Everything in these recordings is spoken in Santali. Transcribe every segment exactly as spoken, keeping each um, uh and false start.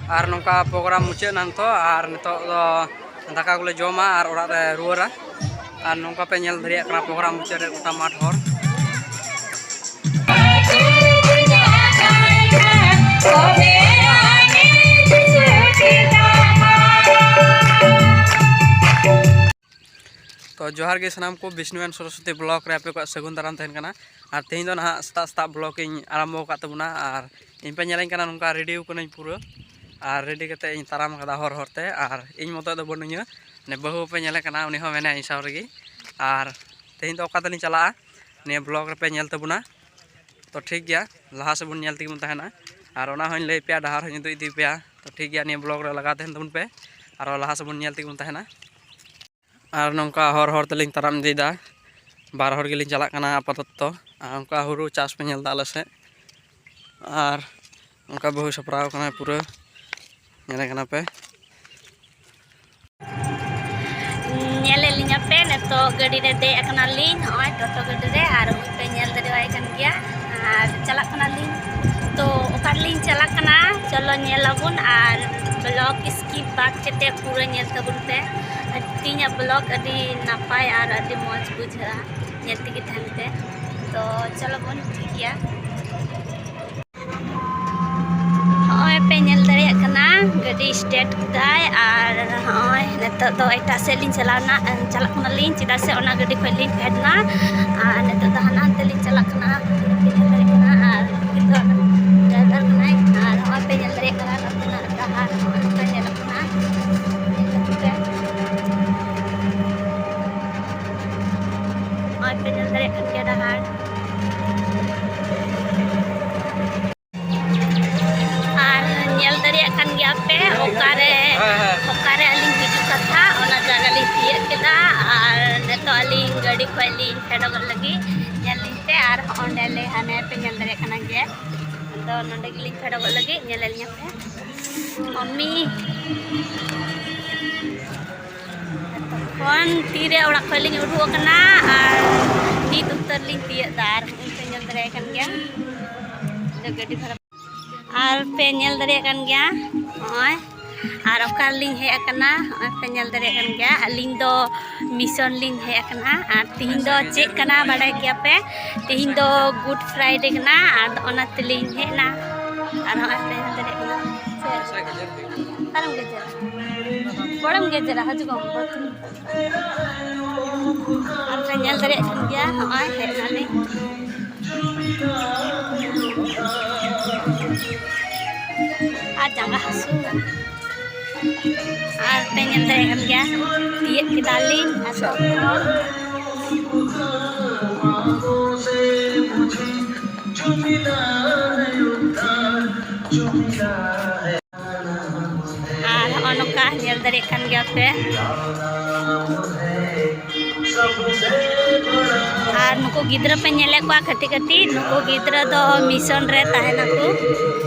ᱟᱨ ᱱᱚᱝᱠᱟ ᱯᱨᱳᱜᱨᱟᱢ ᱢᱩᱪᱟᱹᱫ ᱮᱱᱟ ᱱᱤᱛᱚᱜ, ᱟᱨ ᱱᱤᱛᱚᱜ ᱫᱚ ᱫᱟᱠᱟ ᱠᱚᱞᱮ ᱡᱚᱢᱟ ᱟᱨ ᱚᱲᱟᱜ ᱞᱮ ᱨᱩᱣᱟᱹᱲᱟ᱾ ᱟᱨ ᱱᱚᱝᱠᱟ ᱯᱮ ᱧᱮᱞ ᱫᱟᱲᱮᱭᱟᱜ ᱠᱟᱱᱟ ᱯᱨᱳᱜᱨᱟᱢ ᱢᱩᱪᱟᱹᱫ ᱨᱮ ᱜᱚᱴᱟ ᱢᱟᱴᱷ ᱦᱚᱲ᱾ ᱛᱚ ᱡᱚᱦᱟᱨ ᱜᱮ ᱥᱟᱱᱟᱢ ᱠᱚ, ᱵᱤᱥᱱᱩ ᱮᱱ ᱥᱚᱨᱚᱥᱚᱛᱤ ᱵᱞᱚᱜ ᱨᱮ ᱟᱯᱮ ᱠᱚᱣᱟᱜ ᱥᱟᱹᱜᱩᱱ ᱫᱟᱨᱟᱢ ᱛᱟᱦᱮᱱ ᱠᱟᱱᱟ᱾ ᱟᱨ ᱛᱮᱦᱮᱧ ᱫᱚ ᱱᱟᱦᱟᱜ ᱥᱮᱛᱟᱜ ᱥᱮᱛᱟᱜ ᱵᱞᱚᱜ ᱤᱧ ᱟᱨᱟᱢᱵᱚ ᱟᱠᱟᱫ ᱛᱟᱵᱚᱱᱟ᱾ ᱟᱨ ᱤᱧ ᱯᱮ ᱧᱮᱞᱮᱧ ᱠᱟᱱᱟ ᱱᱚᱝᱠᱟ ᱨᱮᱰᱤ ᱠᱟᱹᱱᱟᱹᱧ ᱯᱩᱨᱟᱹ, ᱟᱨ ᱨᱮᱰᱤ ᱠᱟᱛᱮ ᱤᱧ ᱛᱟᱲᱟᱢ ᱠᱟᱫᱟ ᱦᱚᱨ ᱦᱚᱨ ᱛᱮ᱾ ᱟᱨ ᱤᱧ ᱢᱚᱛᱚ ᱫᱚ ᱵᱟᱹᱱᱩᱧᱟ, ᱱᱮ ᱵᱟᱹᱦᱩ ᱯᱮ ᱧᱮᱞᱮ ᱠᱟᱱᱟ, ᱩᱱᱤ ᱦᱚᱸ ᱢᱮᱱᱟᱭᱟ ᱤᱧ ᱥᱟᱶ ᱨᱮᱜᱮ᱾ ᱟᱨ ᱛᱮᱦᱮᱧ ᱫᱚ ᱚᱠᱟ ᱛᱮᱞᱤᱧ ᱪᱟᱞᱟᱜᱼᱟ, ᱱᱤᱭᱟᱹ ᱵᱞᱚᱜ ᱨᱮᱯᱮ ᱧᱮᱞ ᱛᱟᱵᱚᱱᱟ᱾ ᱛᱚ ᱴᱷᱤᱠ ᱜᱮᱭᱟ, ᱞᱟᱦᱟ ᱥᱮᱫ ᱵᱚᱱ ᱧᱮᱞ ᱛᱮᱜᱮ ᱵᱚᱱ ᱛᱟᱦᱮᱱᱟ᱾ ᱟᱨ ᱚᱱᱟ ᱦᱚᱸᱧ ᱞᱟᱹᱭ ᱯᱮᱭᱟ, ᱰᱟᱦᱟᱨ ᱦᱚᱸᱧ ᱩᱫᱩᱜ ᱤᱫᱤ ᱯᱮᱭᱟ᱾ ᱛᱚ ᱴᱷᱤᱠ ᱜᱮᱭᱟ, ᱱᱤᱭᱟᱹ ᱵᱞᱚᱜ ᱨᱮ ᱞᱟᱜᱟᱣ ᱛᱟᱦᱮᱱ ᱛᱟᱵᱚᱱ ᱯᱮ, ᱟᱨᱚ ᱞᱟᱦᱟ ᱥᱮᱫ ᱵᱚᱱ ᱧᱮᱞ ᱛᱮᱜᱮ ᱵᱚᱱ ᱛᱟᱦᱮᱱᱟ᱾ ᱟᱨ ᱱᱚᱝᱠᱟ ᱦᱚᱨ ᱦᱚᱨ ᱛᱮᱞᱤᱧ ᱛᱟᱲᱟᱢ ᱤᱫᱤᱭᱮᱫᱟ, ᱵᱟᱨ ᱦᱚᱲ ᱜᱮᱞᱤᱧ ᱪᱟᱞᱟᱜ ᱠᱟᱱᱟ ᱟᱯᱟᱛᱚᱛᱚ᱾ ᱟᱨ ᱚᱱᱠᱟ ᱦᱩᱲᱩ ᱪᱟᱥ ᱯᱮ ᱧᱮᱞ ᱮᱫᱟ ᱟᱞᱮ ᱥᱮᱫ, ᱟᱨ ᱚᱱᱠᱟ ᱵᱟᱹᱦᱩ ᱥᱟᱯᱲᱟᱣ ᱠᱟᱱᱟᱭ ᱯᱩᱨᱟᱹ, ᱧᱮᱞᱮ ᱠᱟᱱᱟ ᱯᱮ᱾ ᱧᱮᱞᱮᱫ ᱞᱤᱧᱟ ᱯᱮ, ᱱᱤᱛᱚᱜ ᱜᱟᱹᱰᱤ ᱨᱮ ᱫᱮᱡ ᱟᱠᱟᱱᱟᱞᱤᱧ, ᱱᱚᱜᱼᱚᱭ ᱴᱳᱴᱳ ᱜᱟᱹᱰᱤ ᱨᱮ, ᱟᱨ ᱩᱱᱤ ᱯᱮ ᱧᱮᱞ ᱫᱟᱲᱮᱣᱟᱭ ᱠᱟᱱ ᱜᱮᱭᱟ᱾ ᱟᱨ ᱪᱟᱞᱟᱜ ᱠᱟᱱᱟᱞᱤᱧ᱾ ᱛᱚ ᱚᱠᱟ ᱨᱮᱞᱤᱧ ᱪᱟᱞᱟᱜ ᱠᱟᱱᱟ, ᱪᱚᱞᱚ ᱧᱮᱞ ᱟᱵᱚᱱ, ᱟᱨ ᱵᱞᱚᱜ ᱥᱠᱤᱯ ᱵᱟᱫ ᱠᱟᱛᱮ ᱯᱩᱨᱟᱹ ᱧᱮᱞ ᱛᱟᱵᱚᱱ ᱯᱮ᱾ ᱛᱮᱦᱮᱧᱟᱜ ᱵᱞᱚᱜ ᱟᱹᱰᱤ ᱱᱟᱯᱟᱭ ᱟᱨ ᱟᱹᱰᱤ ᱢᱚᱡᱽ ᱵᱩᱡᱷᱟᱹᱜᱼᱟ, ᱧᱮᱞ ᱛᱮᱜᱮ ᱛᱟᱦᱮᱱ ᱯᱮ᱾ ᱛᱚ ᱪᱚᱞᱚ ᱵᱚᱱ, ᱴᱷᱤᱠ ᱜᱮᱭᱟ᱾ ᱦᱚᱸᱜᱼᱚᱭ ᱯᱮ ᱧᱮᱞ ᱫᱟᱲᱮᱭᱟᱜ ᱠᱟᱱᱟ, ᱜᱟᱹᱰᱤ ᱥᱴᱟᱨᱴ ᱠᱮᱫᱟᱭ᱾ ᱟᱨ ᱦᱚᱸᱜᱼᱚᱭ ᱱᱤᱛᱚᱜ ᱫᱚ ᱮᱴᱟᱜ ᱥᱮᱫ ᱞᱤᱧ ᱪᱟᱞᱟᱣ ᱮᱱᱟ, ᱪᱟᱞᱟᱜ ᱠᱟᱱᱟᱞᱤᱧ, ᱪᱮᱫᱟᱜ ᱥᱮ ᱚᱱᱟ ᱜᱟᱹᱰᱤ ᱠᱷᱚᱱ ᱞᱤᱧ ᱯᱷᱮᱰ ᱮᱱᱟ᱾ ᱟᱨ ᱱᱤᱛᱚᱜ ᱫᱚ ᱦᱟᱱᱟ ᱦᱟᱱᱛᱮ ᱞᱤᱧ ᱪᱟᱞᱟᱜ ᱠᱟᱱᱟ, ᱯᱮ ᱧᱮᱞ ᱫᱟᱲᱮᱭᱟᱜ ᱠᱟᱱᱟ᱾ ᱟᱨ ᱩᱱᱠᱤᱱ ᱫᱚ ᱰᱨᱟᱭᱵᱷᱟᱨ ᱠᱟᱱᱟᱭ᱾ ᱟᱨ ᱦᱚᱸᱜᱼᱚᱭ ᱯᱮ ᱧᱮᱞ ᱫᱟᱲᱮᱭᱟᱜ ᱠᱟᱱᱟ, ᱱᱚᱛᱮᱱᱟᱜ ᱰᱟᱦᱟᱨ ᱦᱚᱸᱜᱼᱚᱭ ᱱᱚᱝᱠᱟ ᱧᱮᱞᱚᱜ ᱠᱟᱱᱟ᱾ ᱧᱮᱞ ᱠᱟᱛᱮ ᱯᱮ, ᱦᱚᱸᱜᱼᱚᱭ ᱯᱮ ᱧᱮᱞ ᱫᱟᱲᱮᱭᱟᱜ ᱠᱟᱱ ᱜᱮᱭᱟ ᱰᱟᱦᱟᱨ᱾ ᱟᱨ ᱧᱮᱞ ᱫᱟᱲᱮᱭᱟᱜ ᱠᱟᱱ ᱜᱮᱭᱟ ᱯᱮ ᱚᱠᱟᱨᱮ, ᱚᱠᱟᱨᱮ ᱟᱹᱞᱤᱧ ᱦᱤᱡᱩᱜ ᱠᱟᱛᱷᱟ, ᱚᱱᱟ ᱡᱟᱭᱜᱟ ᱞᱤᱧ ᱛᱤᱭᱟᱹᱜ ᱠᱮᱫᱟ᱾ ᱟᱨ ᱱᱤᱛᱚᱜ ᱟᱹᱞᱤᱧ ᱜᱟᱹᱰᱤ ᱠᱷᱚᱱ ᱞᱤᱧ ᱯᱷᱮᱰᱚᱜᱚᱜ ᱞᱟᱹᱜᱤᱫ, ᱧᱮᱞ ᱞᱤᱧ ᱯᱮ᱾ ᱟᱨ ᱚᱸᱰᱮ ᱞᱮ ᱦᱟᱱᱮ ᱯᱮ ᱧᱮᱞ ᱫᱟᱲᱮᱭᱟᱜ ᱠᱟᱱᱟ ᱜᱮ, ᱟᱫᱚ ᱱᱚᱸᱰᱮ ᱜᱮᱞᱤᱧ ᱯᱷᱮᱰᱚᱜᱚᱜ ᱞᱟᱹᱜᱤᱫ, ᱧᱮᱞᱮᱫ ᱞᱤᱧᱟ ᱯᱮ᱾ ᱢᱟᱢᱤ ᱛᱚᱠᱷᱚᱱ ᱛᱤᱨᱮ ᱚᱲᱟᱜ ᱠᱷᱚᱱ ᱞᱤᱧ ᱩᱰᱩᱠ ᱟᱠᱟᱱᱟ ᱟᱨ ᱱᱤᱛ ᱩᱛᱟᱹᱨ ᱞᱤᱧ ᱛᱤᱭᱟᱹᱜ ᱮᱫᱟ᱾ ᱟᱨ ᱦᱚᱸᱜᱼᱚᱭ ᱯᱮ ᱧᱮᱞ ᱫᱟᱲᱮᱭᱟᱜ ᱠᱟᱱ ᱜᱮᱭᱟ, ᱟᱫᱚ ᱜᱟᱹᱰᱤ ᱵᱷᱟᱲᱟ᱾ ᱟᱨ ᱯᱮ ᱧᱮᱞ ᱫᱟᱲᱮᱭᱟᱜ ᱠᱟᱱ ᱜᱮᱭᱟ, ᱱᱚᱜᱼᱚᱭ, ᱟᱨ ᱚᱠᱟ ᱨᱮᱞᱤᱧ ᱦᱮᱡ ᱟᱠᱟᱱᱟ, ᱱᱚᱜᱼᱚᱭ ᱯᱮ ᱧᱮᱞ ᱫᱟᱲᱮᱭᱟᱜ ᱠᱟᱱ ᱜᱮᱭᱟ, ᱟᱹᱞᱤᱧ ᱫᱚ mission ᱞᱤᱧ ᱦᱮᱡ ᱟᱠᱟᱱᱟ᱾ ᱟᱨ ᱛᱤᱦᱤᱧ ᱫᱚ ᱪᱮᱫ ᱠᱟᱱᱟ ᱵᱟᱲᱟᱭ ᱜᱮᱭᱟ ᱯᱮ? ᱛᱤᱦᱤᱧ ᱫᱚ Good Friday ᱠᱟᱱᱟ, ᱟᱨ ᱚᱱᱟ ᱛᱮᱞᱤᱧ ᱦᱮᱡ ᱮᱱᱟ᱾ ᱟᱨ ᱱᱚᱜᱼᱚᱭ ᱯᱮ ᱧᱮᱞ ᱫᱟᱲᱮᱭᱟᱜ ᱠᱟᱱᱟ᱾ ᱚᱠᱟᱨᱮᱢ ᱜᱮᱡᱮᱨᱟ? ᱵᱚᱲᱮᱢ ᱜᱮᱡᱮᱨᱟ, ᱦᱤᱡᱩᱜ ᱢᱮ᱾ ᱟᱨ ᱯᱮ ᱧᱮᱞ ᱫᱟᱲᱮᱭᱟᱜ ᱠᱟᱱ ᱜᱮᱭᱟ, ᱱᱚᱜᱼᱚᱭ ᱦᱮᱡ ᱮᱱᱟᱞᱤᱧ᱾ ᱟᱨ ᱡᱟᱸᱜᱟ ᱦᱟᱹᱥᱩ᱾ ᱟᱨ ᱯᱮ ᱧᱮᱞ ᱫᱟᱲᱮᱭᱟᱜ ᱠᱟᱱ ᱜᱮᱭᱟ, ᱛᱤᱭᱟᱹᱜ ᱠᱮᱫᱟᱞᱤᱧ ᱟᱨ ᱟᱨ ᱦᱚᱸᱜᱼᱚ ᱱᱚᱝᱠᱟ ᱧᱮᱞ ᱫᱟᱲᱮᱭᱟᱜ ᱠᱟᱱ ᱜᱮᱭᱟ ᱯᱮ᱾ ᱟᱨ ᱱᱩᱠᱩ ᱜᱤᱫᱽᱨᱟᱹ ᱯᱮ ᱧᱮᱞᱮᱫ ᱠᱚᱣᱟ ᱠᱟᱹᱴᱤᱡ ᱠᱟᱹᱴᱤᱡ, ᱱᱩᱠᱩ ᱜᱤᱫᱽᱨᱟᱹ ᱫᱚ mission ᱨᱮ ᱛᱟᱦᱮᱱᱟᱠᱚ᱾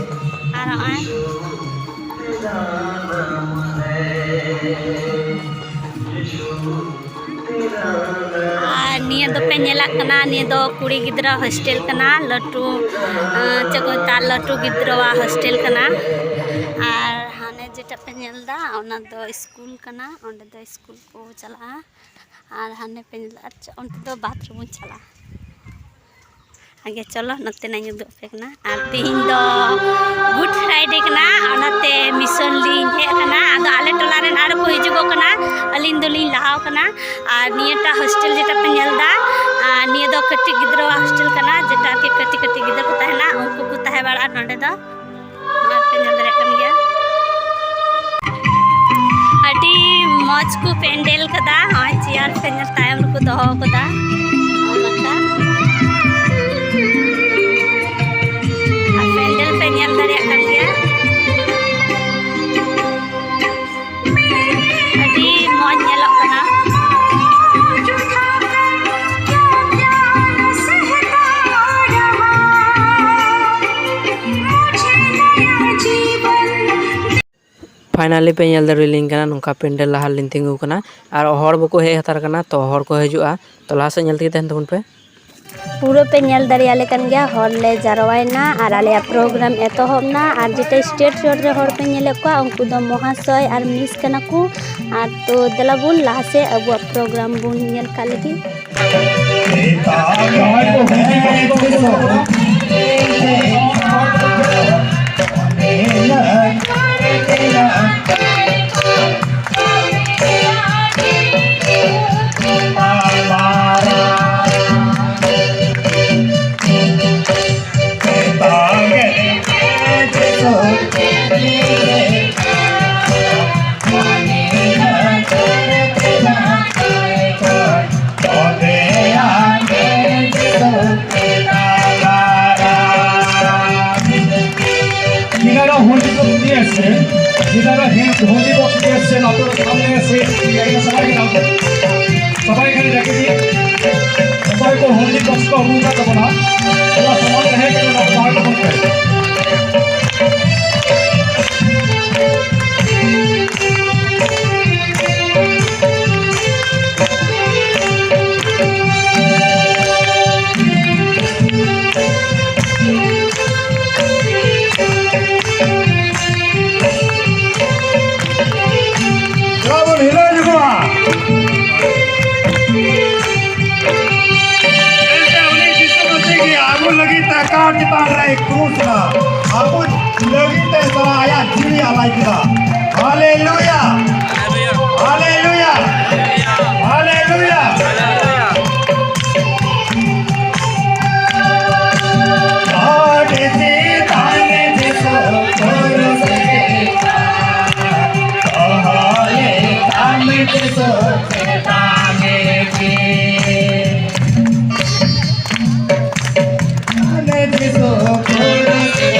ᱟᱨ ᱦᱚᱸᱜᱼᱚᱭ ᱟᱨ ᱱᱤᱭᱟᱹ ᱫᱚᱯᱮ ᱧᱮᱞᱟᱜ ᱠᱟᱱᱟ, ᱱᱤᱭᱟᱹ ᱫᱚ ᱠᱩᱲᱤ ᱜᱤᱫᱽᱨᱟᱹ hostel ᱠᱟᱱᱟ, ᱞᱟᱹᱴᱩ, ᱟᱸ, ᱪᱮᱫ ᱠᱚ ᱢᱮᱛᱟᱜᱼᱟ, ᱞᱟᱹᱴᱩ ᱜᱤᱫᱽᱨᱟᱹᱣᱟᱜ hostel ᱠᱟᱱᱟ᱾ ᱟᱨ ᱦᱟᱱᱮ ᱡᱮᱴᱟ ᱯᱮ ᱧᱮᱞ ᱮᱫᱟ, ᱚᱱᱟ ᱫᱚ ᱥᱠᱩᱞ ᱠᱟᱱᱟ, ᱚᱸᱰᱮ ᱫᱚ ᱥᱠᱩᱞ ᱠᱚ ᱪᱟᱞᱟᱜᱼᱟ᱾ ᱟᱨ ᱦᱟᱱᱮ ᱯᱮ ᱧᱮᱞ, ᱟᱪᱪᱷᱟ, ᱚᱱᱛᱮ ᱫᱚ bathroom ᱵᱚᱱ ᱪᱟᱞᱟᱜᱼᱟ᱾ ᱟᱜᱮ ᱪᱚᱞᱚ, ᱱᱚᱛᱮᱱᱟᱜ ᱤᱧ ᱩᱫᱩᱜ ᱟᱯᱮ ᱠᱟᱱᱟ᱾ ᱟᱨ ᱛᱮᱦᱮᱧ ᱫᱚ Good Friday ᱠᱟᱱᱟ, ᱚᱱᱟᱛᱮ mission ᱞᱤᱧ ᱦᱮᱡ ᱟᱠᱟᱱᱟ᱾ ᱟᱫᱚ ᱟᱞᱮ ᱴᱚᱞᱟ ᱨᱮᱱ ᱟᱨᱚ ᱠᱚ ᱦᱤᱡᱩᱜᱚᱜ ᱠᱟᱱᱟ, ᱟᱹᱞᱤᱧ ᱫᱚᱞᱤᱧ ᱞᱟᱦᱟᱣ ᱠᱟᱱᱟ᱾ ᱟᱨ ᱱᱤᱭᱟᱹᱴᱟᱜ hostel ᱡᱮᱴᱟ ᱯᱮ ᱧᱮᱞ ᱮᱫᱟ, ᱟᱨ ᱱᱤᱭᱟᱹ ᱫᱚ ᱠᱟᱹᱴᱤᱡ ᱜᱤᱫᱽᱨᱟᱹᱣᱟᱜ hostel ᱠᱟᱱᱟ, ᱡᱮᱴᱟ ᱟᱨᱠᱤ ᱠᱟᱹᱴᱤᱡ ᱠᱟᱹᱴᱤᱡ ᱜᱤᱫᱽᱨᱟᱹ ᱠᱚ ᱛᱟᱦᱮᱱᱟ, ᱩᱱᱠᱩ ᱠᱚ ᱛᱟᱦᱮᱸ ᱵᱟᱲᱟᱜᱼᱟ ᱱᱚᱸᱰᱮ ᱫᱚ᱾ ᱟᱨ ᱯᱮ ᱧᱮᱞ ᱫᱟᱲᱮᱭᱟᱜ ᱠᱟᱱ ᱜᱮᱭᱟ, ᱟᱹᱰᱤ ᱢᱚᱡᱽ ᱠᱚ ᱯᱮᱱᱰᱮᱞ ᱠᱟᱫᱟ᱾ ᱱᱚᱜᱼᱚᱭ chair ᱯᱮ ᱧᱮᱞ ᱛᱟᱭᱚᱢ ᱨᱮᱠᱚ ᱫᱚᱦᱚ ᱠᱟᱫᱟ, ᱱᱚᱜᱼᱚ ᱱᱚᱝᱠᱟ᱾ ᱟᱨ ᱯᱮᱱᱰᱮᱞ ᱯᱮ ᱧᱮᱞ ᱫᱟᱲᱮᱭᱟᱜ ᱠᱟᱱ ᱜᱮᱭᱟ, ᱟᱹᱰᱤ ᱢᱚᱡᱽ ᱧᱮᱞᱚᱜ ᱠᱟᱱᱟ᱾ Finally ᱯᱮ ᱧᱮᱞ ᱫᱟᱲᱮᱭᱟᱞᱤᱧ ᱠᱟᱱᱟ, ᱱᱚᱝᱠᱟ ᱯᱮᱱᱰᱮᱞ ᱞᱟᱦᱟ ᱨᱮᱞᱤᱧ ᱛᱤᱸᱜᱩ ᱠᱟᱱᱟ ᱟᱨ ᱦᱚᱲ ᱵᱟᱠᱚ ᱦᱮᱡ ᱦᱟᱛᱟᱲ ᱠᱟᱱᱟ, ᱛᱚ ᱦᱚᱲ ᱠᱚ ᱦᱤᱡᱩᱜᱼᱟ, ᱛᱚ ᱞᱟᱦᱟ ᱥᱮᱫ ᱧᱮᱞ ᱛᱮᱜᱮ ᱛᱟᱦᱮᱱ ᱛᱟᱵᱚᱱ ᱯᱮ᱾ ᱯᱩᱨᱟᱹ ᱯᱮ ᱧᱮᱞ ᱫᱟᱲᱮᱭᱟᱞᱮ ᱠᱟᱱ ᱜᱮᱭᱟ, ᱦᱚᱲ ᱞᱮ ᱡᱟᱨᱣᱟᱭᱮᱱᱟ ᱟᱨ ᱟᱞᱮᱭᱟᱜ ᱯᱨᱳᱜᱨᱟᱢ ᱮᱛᱚᱦᱚᱵ ᱮᱱᱟ᱾ ᱟᱨ ᱡᱮᱴᱟ ᱥᱴᱮᱡᱽ ᱪᱚᱴ ᱨᱮ ᱦᱚᱲ ᱯᱮ ᱧᱮᱞᱮᱫ ᱠᱚᱣᱟ, ᱩᱱᱠᱩ ᱫᱚ ᱢᱚᱦᱟᱥᱚᱭ ᱟᱨ ᱢᱤᱥ ᱠᱟᱱᱟ ᱠᱚ᱾ ᱟᱨ ᱛᱚ ᱫᱮᱞᱟ ᱵᱚᱱ ᱞᱟᱦᱟ ᱥᱮᱫ ᱟᱵᱚᱣᱟᱜ ᱯᱨᱳᱜᱨᱟᱢ ᱵᱚᱱ ᱧᱮᱞ ᱠᱟᱜ ᱞᱮᱜᱮ᱾ যিনারা হলি বক্স নিয়ে এসছেন, যিনারা হি-, হলি বক্স নিয়ে এসছেন, আপনারা সামনে এসে এই জায়গাটা সবাই এখানে, সবাই এখানে রেখে দিন। সবাই তো হলি বক্স তো অবুকা তো না, ওরা সবাই রেখে দিন, সবাই তো বলতে। ᱵᱚᱱ ᱦᱤᱞᱟᱹᱣ ᱧᱚᱜᱚᱜᱼᱟ᱾ ᱮᱱᱛᱮ ᱩᱱᱤ ᱡᱤᱥᱩ ᱢᱟᱹᱥᱤ ᱜᱮ ᱟᱵᱚ ᱞᱟᱹᱜᱤᱫ ᱛᱮ ᱠᱟᱴ ᱪᱮᱛᱟᱱ ᱨᱮᱭ ᱠᱨᱩᱥ ᱮᱱᱟ, ᱟᱵᱚ ᱞᱟᱹᱜᱤᱫ ᱛᱮ ᱥᱟᱞᱟ ᱟᱭᱟᱜ ᱡᱤᱣᱤ ᱟᱞᱟᱭ ᱠᱮᱫᱟ᱾ ᱦᱟᱞᱮᱞᱩᱭᱟ, ᱦᱟᱞᱮᱞᱩᱭᱟ, ᱦᱟᱞᱮᱞᱩᱭᱟ᱾ ᱟᱹᱰᱤ ᱪᱮᱛᱟᱱ ᱡᱤᱥᱩ ᱠᱨᱩᱥ ᱨᱮ, ᱦᱟᱞᱮᱞᱩᱭᱟ, ᱟᱹᱰᱤ ᱪᱮᱛᱟᱱ ᱡᱤᱥᱩ ᱠᱨᱩᱥ ᱨᱮ᱾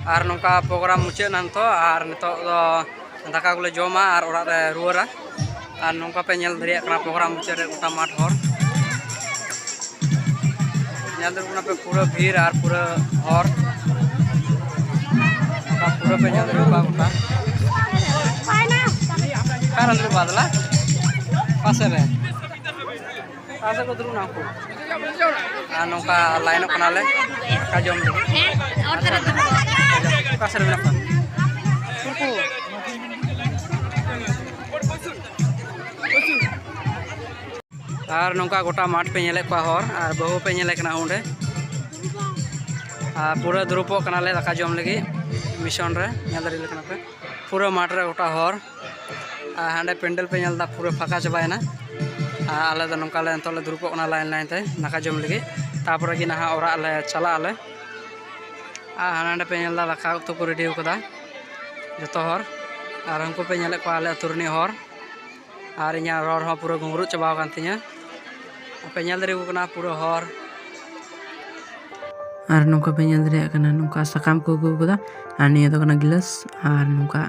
ᱟᱨ ᱱᱚᱝᱠᱟ ᱯᱨᱳᱜᱨᱟᱢ ᱢᱩᱪᱟᱹᱫ ᱮᱱᱟ ᱱᱤᱛᱚᱜ, ᱟᱨ ᱱᱤᱛᱚᱜ ᱫᱚ ᱫᱟᱠᱟ ᱠᱚᱞᱮ ᱡᱚᱢᱟ ᱟᱨ ᱚᱲᱟᱜ ᱞᱮ ᱨᱩᱣᱟᱹᱲᱟ᱾ ᱟᱨ ᱱᱚᱝᱠᱟ ᱯᱮ ᱧᱮᱞ ᱫᱟᱲᱮᱭᱟᱜ ᱠᱟᱱᱟ ᱯᱨᱳᱜᱨᱟᱢ ᱢᱩᱪᱟᱹᱫ ᱨᱮ ᱜᱚᱴᱟ ᱢᱟᱴᱷ ᱦᱚᱲ᱾ ᱧᱮᱞ ᱫᱟᱲᱮᱭᱟᱜ ᱠᱟᱱᱟ ᱯᱮ ᱯᱩᱨᱟᱹ ᱵᱷᱤᱲ ᱟᱨ ᱯᱩᱨᱟᱹ ᱦᱚᱲ᱾ ᱱᱚᱝᱠᱟ ᱯᱩᱨᱟᱹ ᱯᱮ ᱧᱮᱞ ᱫᱟᱲᱮᱭᱟᱜ ᱠᱚᱣᱟ ᱜᱚᱴᱟ᱾ ᱚᱠᱟᱨᱮ ᱫᱩᱲᱩᱵ ᱵᱟᱫᱞᱟ? ᱯᱟᱥᱮ ᱨᱮ᱾ ᱯᱟᱥᱮ ᱠᱚ ᱫᱩᱲᱩᱵ ᱱᱟ ᱩᱱᱠᱩ᱾ ᱟᱨ ᱱᱚᱝᱠᱟ ᱞᱟᱭᱤᱱᱚᱜ ᱠᱟᱱᱟᱞᱮ ᱫᱟᱠᱟ ᱡᱚᱢ ᱞᱟᱹᱜᱤᱫ᱾ ᱚᱠᱟ ᱥᱮᱫ ᱨᱮ ᱢᱮᱱᱟᱜ ᱠᱚᱣᱟ? ᱩᱱᱠᱩ᱾ ᱟᱨ ᱱᱚᱝᱠᱟ ᱜᱚᱴᱟ ᱢᱟᱴᱷ ᱯᱮ ᱧᱮᱞᱮᱫ ᱠᱚᱣᱟ ᱦᱚᱲ, ᱟᱨ ᱵᱟᱹᱦᱩ ᱯᱮ ᱧᱮᱞᱮ ᱠᱟᱱᱟ ᱚᱸᱰᱮ᱾ ᱟᱨ ᱯᱩᱨᱟᱹ ᱫᱩᱲᱩᱵᱚᱜ ᱠᱟᱱᱟᱞᱮ ᱫᱟᱠᱟ ᱡᱚᱢ ᱞᱟᱹᱜᱤᱫ ᱢᱤᱥᱚᱱ ᱨᱮ, ᱧᱮᱞ ᱫᱟᱲᱮᱭᱟᱞᱮ ᱠᱟᱱᱟ ᱯᱮ᱾ ᱯᱩᱨᱟᱹ ᱢᱟᱴᱷ ᱨᱮ ᱜᱚᱴᱟ ᱦᱚᱲ᱾ ᱟᱨ ᱦᱟᱸᱰᱮ ᱯᱮᱱᱰᱮᱞ ᱯᱮ ᱧᱮᱞ ᱮᱫᱟ, ᱯᱩᱨᱟᱹ ᱯᱷᱟᱸᱠᱟ ᱪᱟᱵᱟᱭᱮᱱᱟ᱾ ᱟᱨ ᱟᱞᱮ ᱫᱚ ᱱᱚᱝᱠᱟ ᱞᱮ ᱱᱤᱛᱚᱜ ᱞᱮ ᱫᱩᱲᱩᱵᱚᱜ ᱠᱟᱱᱟ ᱞᱟᱭᱤᱱ ᱞᱟᱭᱤᱱ ᱛᱮ ᱫᱟᱠᱟ ᱡᱚᱢ ᱞᱟᱹᱜᱤᱫ, ᱛᱟᱨᱯᱚᱨᱮ ᱜᱮ ᱱᱟᱦᱟᱜ ᱚᱲᱟᱜ ᱞᱮ ᱪᱟᱞᱟᱜ ᱟᱞᱮ᱾ ᱟᱨ ᱦᱟᱸᱰᱮ ᱱᱟᱸᱰᱮ ᱯᱮ ᱧᱮᱞ ᱮᱫᱟ, ᱫᱟᱠᱟ ᱩᱛᱩ ᱠᱚ ᱨᱮᱰᱤ ᱟᱠᱟᱫᱟ ᱡᱚᱛᱚ ᱦᱚᱲ᱾ ᱟᱨ ᱩᱱᱠᱩ ᱯᱮ ᱧᱮᱞᱮᱫ ᱠᱚᱣᱟ ᱟᱞᱮ ᱟᱹᱛᱩ ᱨᱤᱱᱤᱡ ᱦᱚᱲ᱾ ᱟᱨ ᱤᱧᱟᱹᱜ ᱨᱚᱲ ᱦᱚᱸ ᱯᱩᱨᱟᱹ ᱜᱩᱝᱨᱩᱜ ᱪᱟᱵᱟᱣ ᱟᱠᱟᱱ ᱛᱤᱧᱟᱹ᱾ ᱟᱯᱮ ᱧᱮᱞ ᱫᱟᱲᱮᱭᱟᱠᱚ ᱠᱟᱱᱟ ᱯᱩᱨᱟᱹ ᱦᱚᱲ᱾ ᱟᱨ ᱱᱚᱝᱠᱟ ᱯᱮ ᱧᱮᱞ ᱫᱟᱲᱮᱭᱟᱜ ᱠᱟᱱᱟ, ᱱᱚᱝᱠᱟ ᱥᱟᱠᱟᱢ ᱠᱚ ᱟᱹᱜᱩ ᱟᱠᱟᱫᱟ᱾ ᱟᱨ ᱱᱤᱭᱟᱹ ᱫᱚ ᱠᱟᱱᱟ ᱜᱤᱞᱟᱹᱥ᱾ ᱟᱨ ᱱᱚᱝᱠᱟ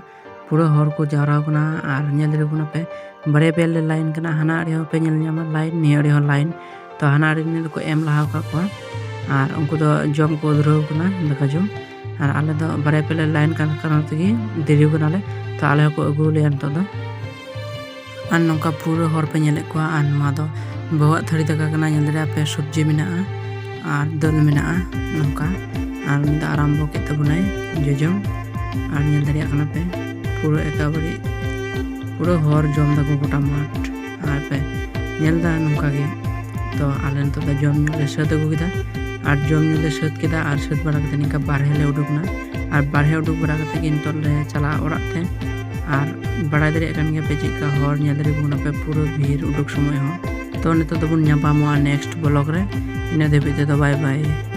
ᱯᱩᱨᱟᱹ ᱦᱚᱲ ᱠᱚ ᱡᱟᱣᱨᱟ ᱟᱠᱟᱱᱟ᱾ ᱟᱨ ᱧᱮᱞ ᱫᱟᱲᱮᱭᱟᱠᱚ ᱠᱟᱱᱟ ᱯᱮ, ᱵᱟᱨᱭᱟ ᱯᱮᱭᱟ ᱞᱮ ᱞᱟᱭᱤᱱ ᱠᱟᱱᱟ᱾ ᱦᱟᱱᱟ ᱟᱲᱮ ᱦᱚᱸ ᱯᱮ ᱧᱮᱞ ᱧᱟᱢᱟ ᱞᱟᱭᱤᱱ, ᱱᱤᱭᱟᱹ ᱟᱲᱮ ᱦᱚᱸ ᱞᱟᱭᱤᱱ᱾ ᱛᱚ ᱦᱟᱱᱟ ᱟᱲᱮ ᱨᱤᱱᱤᱡ ᱫᱚᱠᱚ ᱮᱢ ᱞᱟᱦᱟ ᱟᱠᱟᱫ ᱠᱚᱣᱟ᱾ ᱟᱨ ᱩᱱᱠᱩ ᱫᱚ ᱡᱚᱢ ᱠᱚ ᱫᱷᱩᱨᱟᱹᱣ ᱟᱠᱟᱱᱟ, ᱫᱟᱠᱟ ᱡᱚᱢ᱾ ᱟᱨ ᱟᱞᱮ ᱫᱚ ᱵᱟᱨᱭᱟ ᱯᱮᱭᱟ ᱞᱮ ᱞᱟᱭᱤᱱ ᱠᱟᱱ ᱠᱟᱨᱚᱱ ᱛᱮᱜᱮ ᱫᱮᱨᱤ ᱠᱟᱱᱟᱞᱮ᱾ ᱛᱚ ᱟᱞᱮ ᱦᱚᱸᱠᱚ ᱟᱹᱜᱩ ᱞᱮᱭᱟ ᱱᱤᱛᱚᱜ ᱫᱚ᱾ ᱟᱨ ᱱᱚᱝᱠᱟ ᱯᱩᱨᱟᱹ ᱦᱚᱲ ᱯᱮ ᱧᱮᱞᱮᱫ ᱠᱚᱣᱟ᱾ ᱟᱨ ᱱᱚᱣᱟ ᱫᱚ ᱵᱟᱹᱦᱩᱣᱟᱜ ᱛᱷᱟᱹᱨᱤ ᱫᱟᱠᱟ ᱠᱟᱱᱟ᱾ ᱧᱮᱞ ᱫᱟᱲᱮᱭᱟᱜᱼᱟ ᱯᱮ, ᱥᱚᱵᱽᱡᱤ ᱢᱮᱱᱟᱜᱼᱟ ᱟᱨ ᱫᱟᱹᱞ ᱢᱮᱱᱟᱜᱼᱟ ᱱᱚᱝᱠᱟ᱾ ᱟᱨ ᱩᱱᱤ ᱫᱚ ᱟᱨᱟᱢᱵᱚ ᱠᱮᱫ ᱛᱟᱵᱚᱱᱟᱭ ᱡᱚᱡᱚᱢ᱾ ᱟᱨ ᱧᱮᱞ ᱫᱟᱲᱮᱭᱟᱜ ᱠᱟᱱᱟ ᱯᱮ ᱯᱩᱨᱟᱹ ᱮᱠᱟᱵᱟᱨᱮ ᱯᱩᱨᱟᱹ ᱦᱚᱲ ᱡᱚᱢ ᱫᱟᱠᱚ ᱜᱚᱴᱟ ᱢᱟᱴᱷ᱾ ᱟᱨ ᱯᱮ ᱧᱮᱞ ᱮᱫᱟ ᱱᱚᱝᱠᱟ ᱜᱮ᱾ ᱛᱚ ᱟᱞᱮ ᱱᱤᱛᱚᱜ ᱫᱚ ᱡᱚᱢ ᱧᱩ ᱞᱮ ᱥᱟᱹᱛ ᱟᱹᱜᱩ ᱠᱮᱫᱟ᱾ ᱟᱨ ᱡᱚᱢ ᱧᱩ ᱞᱮ ᱥᱟᱹᱛ ᱠᱮᱫᱟ ᱟᱨ ᱥᱟᱹᱛ ᱵᱟᱲᱟ ᱠᱟᱛᱮ ᱱᱤᱝᱠᱟ ᱵᱟᱨᱦᱮ ᱞᱮ ᱩᱰᱩᱠ ᱮᱱᱟ᱾ ᱟᱨ ᱵᱟᱨᱦᱮ ᱩᱰᱩᱠ ᱵᱟᱲᱟ ᱠᱟᱛᱮ ᱜᱮ ᱱᱤᱛᱚᱜ ᱞᱮ ᱪᱟᱞᱟᱜᱼᱟ ᱚᱲᱟᱜ ᱛᱮ᱾ ᱟᱨ ᱵᱟᱲᱟᱭ ᱫᱟᱲᱮᱭᱟᱜ ᱠᱟᱱ ᱜᱮᱭᱟ ᱯᱮ ᱪᱮᱫ ᱞᱮᱠᱟ ᱦᱚᱲ, ᱧᱮᱞ ᱫᱟᱲᱮᱭᱟᱠᱚ ᱠᱟᱱᱟ ᱯᱮ ᱯᱩᱨᱟᱹ ᱵᱷᱤᱲ ᱩᱰᱩᱠ ᱥᱚᱢᱚᱭ ᱦᱚᱸ᱾ ᱛᱚ ᱱᱤᱛᱚᱜ ᱫᱚᱵᱚᱱ ᱧᱟᱯᱟᱢᱚᱜᱼᱟ next vlog ᱨᱮ᱾ ᱤᱱᱟᱹ ᱫᱷᱟᱹᱵᱤᱡ ᱛᱮᱫᱚ bye bye᱾